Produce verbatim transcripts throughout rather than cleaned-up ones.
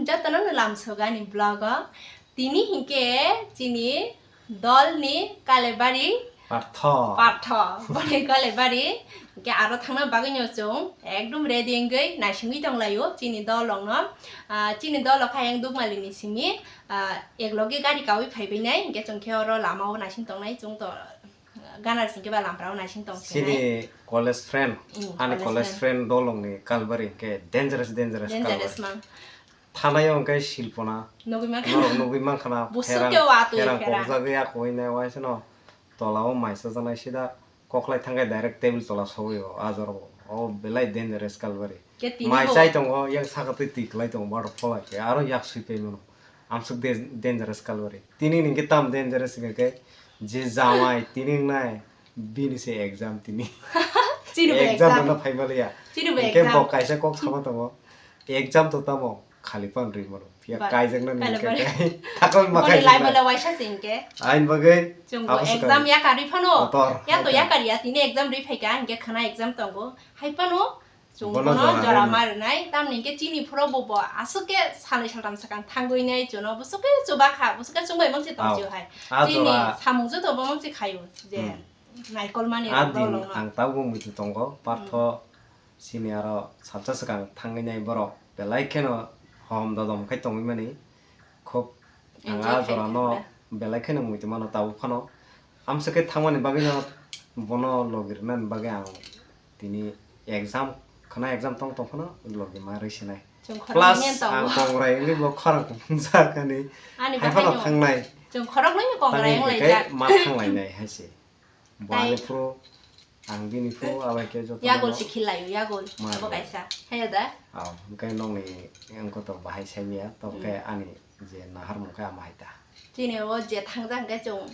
Jotono no lamsogo ani vlog o. Tini hinkhe chini dol ni Kalebari Partho. Partho. Boni Kalebari. Hinkhe aro thangna bagwi no chwng ekdom ready wngwi naisingwi tonglaio chini dol rok no. Ah, chini dol rok khe ayang Dukmali ni simi, ah, eklogi gari kawi phaibai nai. Hinkhe chwng khe oro lama o naising tongnai chwng to. Gana sing khe ba lamprao naising tong sinai. Chini college friend, mm, ani college college friend. Friend dolong ni Kalbari hinkhe dangerous, dangerous Kalbari. Dangerous mang. Thanai o hinkhe silpona. Nugwi mankha. Norok nugwi mankha na. Busuk pherang, khe watwi pherang pherang. Kokjagwi ya koi nai waisa no. Tola o maisa janai sida koklai thangkhe direct table tola sogwi o ajor o. O belai dangerous Kalbari. Khe tini mai bo chai tongo, yang saka twi twi kwlai tongo, waterfall hai khe, aro yak sui pai mano. Amsuk de-, dangerous Kalbari. Tini ni khe tam dangerous hingkha khe, je jamai tini wngnai, bini se exam tini. Chini bo exam exam. Rwna phai maliya. Chini bo hinkhe exam. Bo kaisa kok sama tongo, exam to tamo, khali pan rwi mano. Phiya ba, kaijakna ni kale hinkhe bari. Khe, takal ma boni kaijakna. Lai bole waisa se hinkhe. Ain bagwi, chwng bo abo se exam kali. Yakarwi phano. Kotor, yato hai ta. Yakar ya, tini exam rwi phaikha, hinkhe khwna exam tongo. Hai phano, chwng bono bono jora jora ma rwnai. Tamni hinkhe chini phuro bo bo aswk khe salnwi saltham swkang thangwi nai chwngno bwswk khe chuba kha, bwswk khe chwng bai mangse tong chio hai. Ao. A chini jora. Samung joto bo mangse khaio je hmm. Naikolmani a rok din dolongno. Ang tabuk muitu tongo, Partho hmm. Chini aro salsa swkang thangwi nai borok belai kheno hom dodom khai tongwi mani. Khub ang enjoy a khai jorano khai belai kheno muitu mano tabuk phano. Amswk khe thangmani bagwino bono logi rwnani bagwi ang tini exam, khwna exam tong tong phano logi ma rwi sinai. Chwng khoroknwi plus ngen tongo. Ang kongrai wngwi bo khorang kuphung jakani. Ani hai phano bagwino thangnai. Chwng khoroknwi kongrai thangnai wnglaijak. Hinkhe ma thanglainai hai se. Bo tai ani phuru, ang bini phuru, abai khe joto yagol no se khilaio, yagol. Ma abo bo. Kaisa. Haya da? Aw, hwnkhe nokni wngkha to bahai saimaya, to hmm. Khe ani je naharmung khe ama hai ta. Chini o je thangjak hwnkhe chwng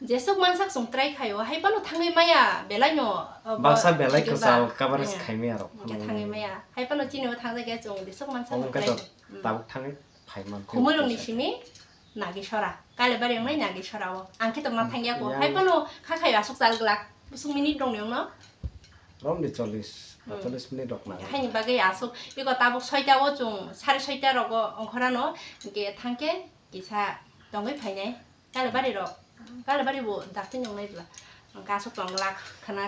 jeswk mansak chwng try khaio, hai phano thangwi maya, belai no, o, baksa bo belai kwchal coverage hmm. Khaimaya rok. Hwnkhe phano thangwi maya, hai phano chini o thangjak ya chwng jeswk mansak omo chwng khe to try. Hmm. Tabuk thangwi phai man khe khumulwng ni simi. Nagisora, Kalebari wngnai Nagisora o. Ang khe tongna thangya ko. Yang hai phano kha khai aswk chal glak. Bwswk minute rok ni wngno? Romni chollish, hmm. Chollish minute rok nang. Haini bagwi aswk, iko tabuk soita o chwng, sare soita rogo ongkhorano, hinkhe thangkhe kisa tongwi phainai. Kalebari rok, Kalebari bo dakti nongnai bla. Ang khe aswk tong glak khwna.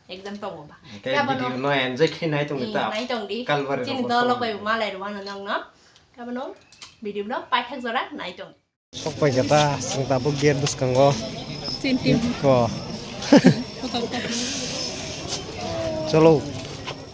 Exam tongo ba. Khe khe abono video no enjoy khe nai tong di hmm, ta. Nai tong di. Kalbari chini rok dolo bai malai rwano nongno. Khe abono video no paithak jora nai tong. Sok pai kha ta, chwng tabuk gate bwskango. Chin team. Ko. Cholo.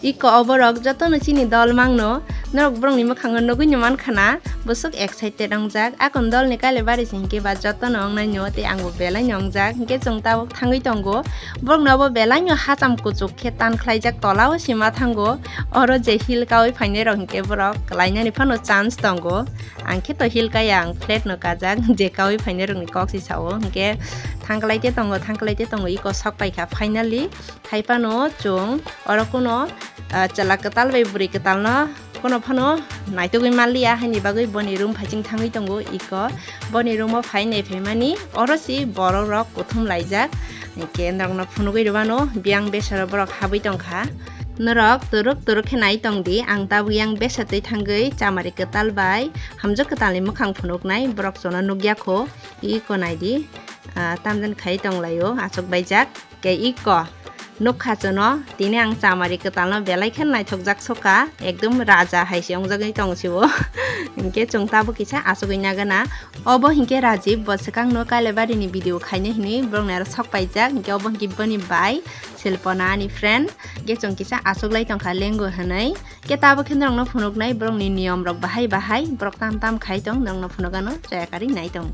Iko oborok jotono chini dol mangno. Norok borokni mwkhango nugwino mankha na, bwswk excited wngjak. Akon dolni Kalebari se hinkhe ba jotono wngnai no tei angbo belai no wngjak. Hinkhe chwng tabuk thangwi tongo. Borokno bo belai no hacham kuchuk khe tan khlaijak, tola o sima thango. Oro je hill kaui phainai rok hinkhe borok kwlainani phano chance tongo. Ang khe to hill kaya, ang flat no kajak, je kaui phainai rokni kok se sao. Hinkhe thangklai te tongo, thangklai te tongo, iko sok paikha finally. Hai phano chwng oro kuno, ah, chwla kwtal bai bwrwi kwtal no kuno phano naitugwi manliya, haini bagwi boni room phaiching thangwi tongo iko. Boni room o phai nai phaimani oro se borok rok kuthum laijak. Hinkhe norokno phunugwi rwmano biyang besaro borok habwi tongkha. Norok turuk turuk khe nai tongdi, ang tabuk yang besa twi thangwi chamari kwtal bai hamjwk kwtalni mwkhang phunuknai borok chwngno nukya kho. Iko naidi, ah, tamjani khai tonglaio, achukbaijak. Khe iko nukha chwngno, tini ang chamari kwtalno belai khe naithokjak sokha, ekdom raja hai se wngjagwi tong sio. Hinkhe chwng tabuk kisa achugwi nagana. Obo hinkhe Rajib, bo swkangno Kailaibari ni video khaina hinwi borokni aro sok paijak, hinkhe obo hinkhe boni bai Silpona ani friend, hinkhe chwng kisa achuklai tongkha lengo hinwi. Khe tabuk khe norokno phunuknai borokni niyom rok bahai bahai, borok tam tam khai tong, norokno phunukgano chaya karwi nai tong.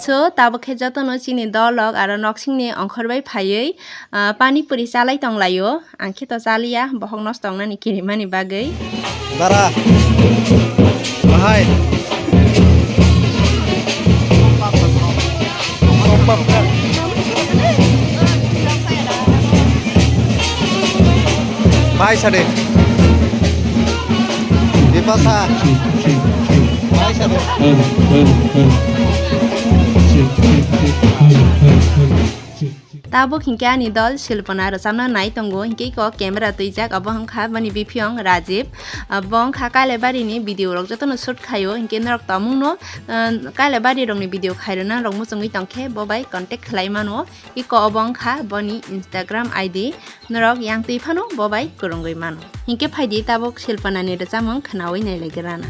So, tabuk khe jotono chini dolrok aro noksingni ongkhor bai phaiwi, ah, pani puri chalai tonglaio. Ang khe to chaliya, bohok nosto wngnani kirimani bagwi. Dara. Bahai. Bai sade. Bipasa. Bai sade. Tabuk hinkhe ani dol Silpana rwchapna nai tongo, hinkhe iko camera twijak, abo wngkha bani biphiyong Rajiv. Ah, bo wngkha Kailaibari ni video rok jotono shoot khaio, hinkhe norok tongmungno, ah, Kailaibari rokni video khairwna norok muchungwi tongkhe bo bai contact khlai mano. Iko obo wngkha boni Instagram I D. Norok yang twi phano bo bai kwrwngwi mano. Hinkhe phaidi tabuk Silpanani rwchapmung khnaui nailaigrana.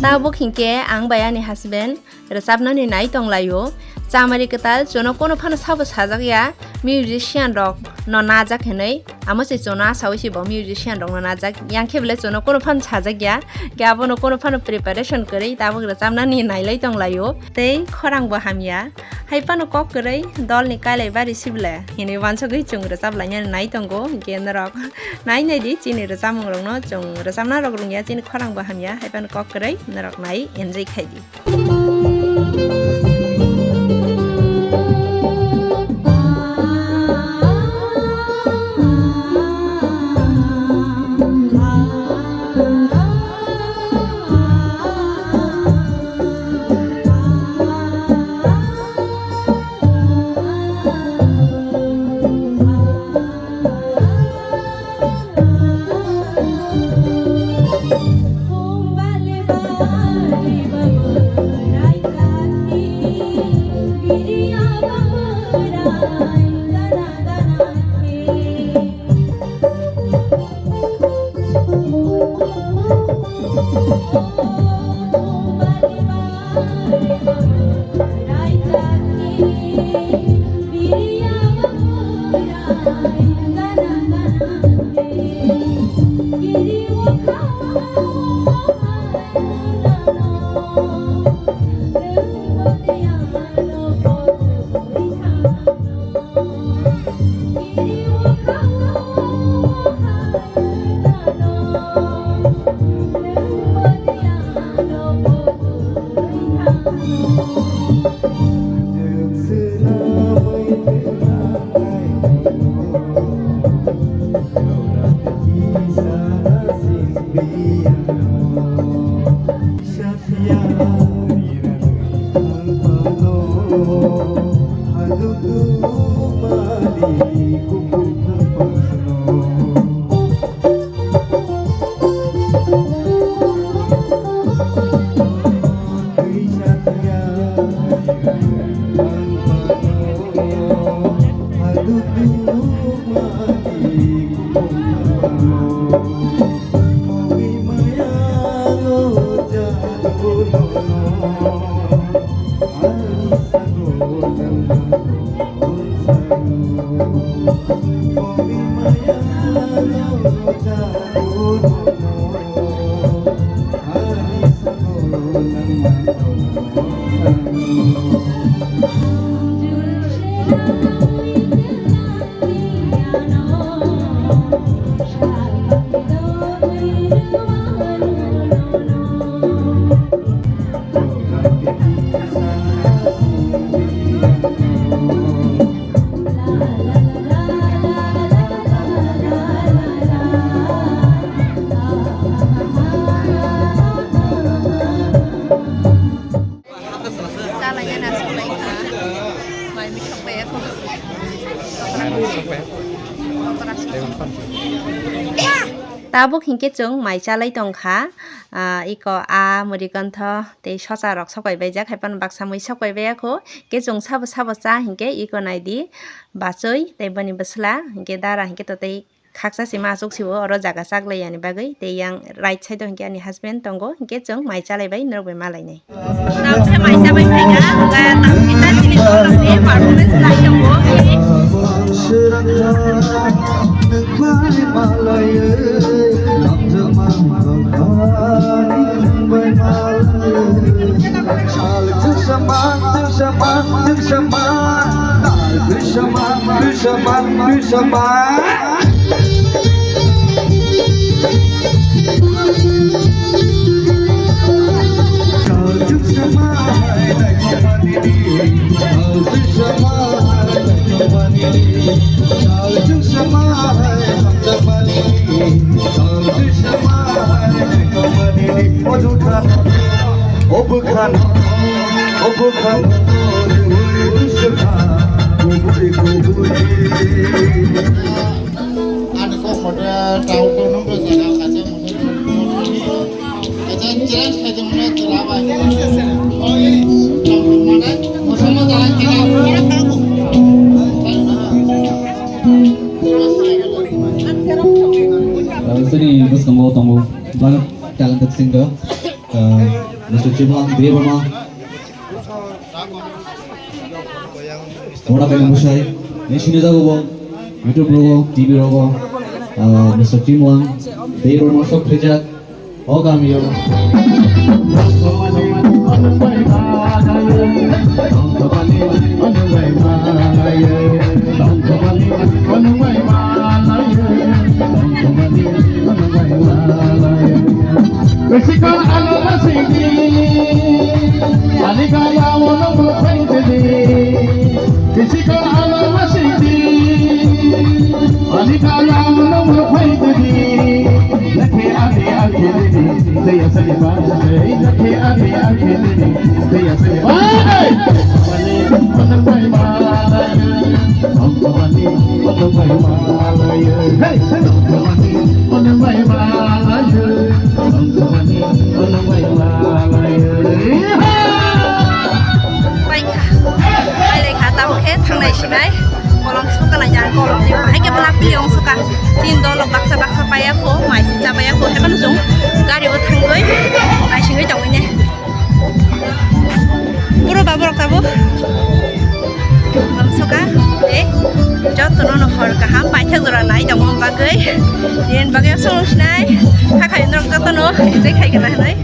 Tabuk hinkhe ang bai ani husband rwchapnani nai tonglaio. Chamari kwtal, chwngno kono phano sabo sajak ya, musician rok no najak hinwi. Amo se chwngno asaui se bo musician rok no najak. Yang khe belai chwngno kono phano sajak ya, khe abono kono phano preparation kwrwi tabuk rwchapnani nailai tonglaio. Tei khorang bo hamya. Hai phano kok kwrwi dolni Kailaibari sibla hinwi wansugwi chwng rwchap lainani nai tongo. Hinkhe norok nai nai di chini rwchapmung rokno, chwng rwchapna rok rwngya, chini khorang bo hamya, hai phano kok kwrwi norok nai enjoy khai di. Chalaina na soknai kha. Mai misok bai ako. Tabuk hinkhe chwng mai chalai tongkha. Ah, iko a muri kontho tei socha rok sok bai baijak, hai phano baksa mui sok bai bai ako. Khe chwng sabo sabo cha hinkhe iko naidi bachoi tei boni bwsla hinkhe dara hinkhe to tei khaksa sima aswk sibo oro jaga chaklai yani bagwi, tei yang right side o hinkhe ani husband tongo, hinkhe chwng mai chalai bai norok bai malainai. Tabukhe mai chabai phaikha, hwnkhe tabukhe chini borokni performance nai tongo. Ani kok mote tau to nung to jaga kacha mote. Kacha challenge khai jong ne to laba. Oi, tau to mana, mosomo jalan kena. Sini bus kamu tunggu. Banyak talented singer, uh, Mister Chimwang Debbarma. Mora kaya musai, ni sini jago bo, YouTube rogo, T V rogo, uh, Mister Chimwang Debbarma sok khrijak, o kami yo. Physical alama sidi, ani kaya wono mo phaitidi. Physical alama sidi, ani kaya wono mo phaitidi. Nakhe ani ani didi, saya saya ba, nakhe ani ani didi, saya saya ba. Paikha, pailai kha, tabuk khe thangnai sinai. Kolom suka lai jang, kolom ni bahai khe black pili ong suka. Tin dol baksa baksa paya kho, mai si cha paya kho, hai manu jung gari o thangoi, mai singoi tongoi ne. Buro babu rok tabuk. Kolom suka, eh, joto no no hor kaham, paithak jora nai tongmo bagoi. Yen bagoi song sinai, kha khai norok joto no, tei khai khe na hinoi.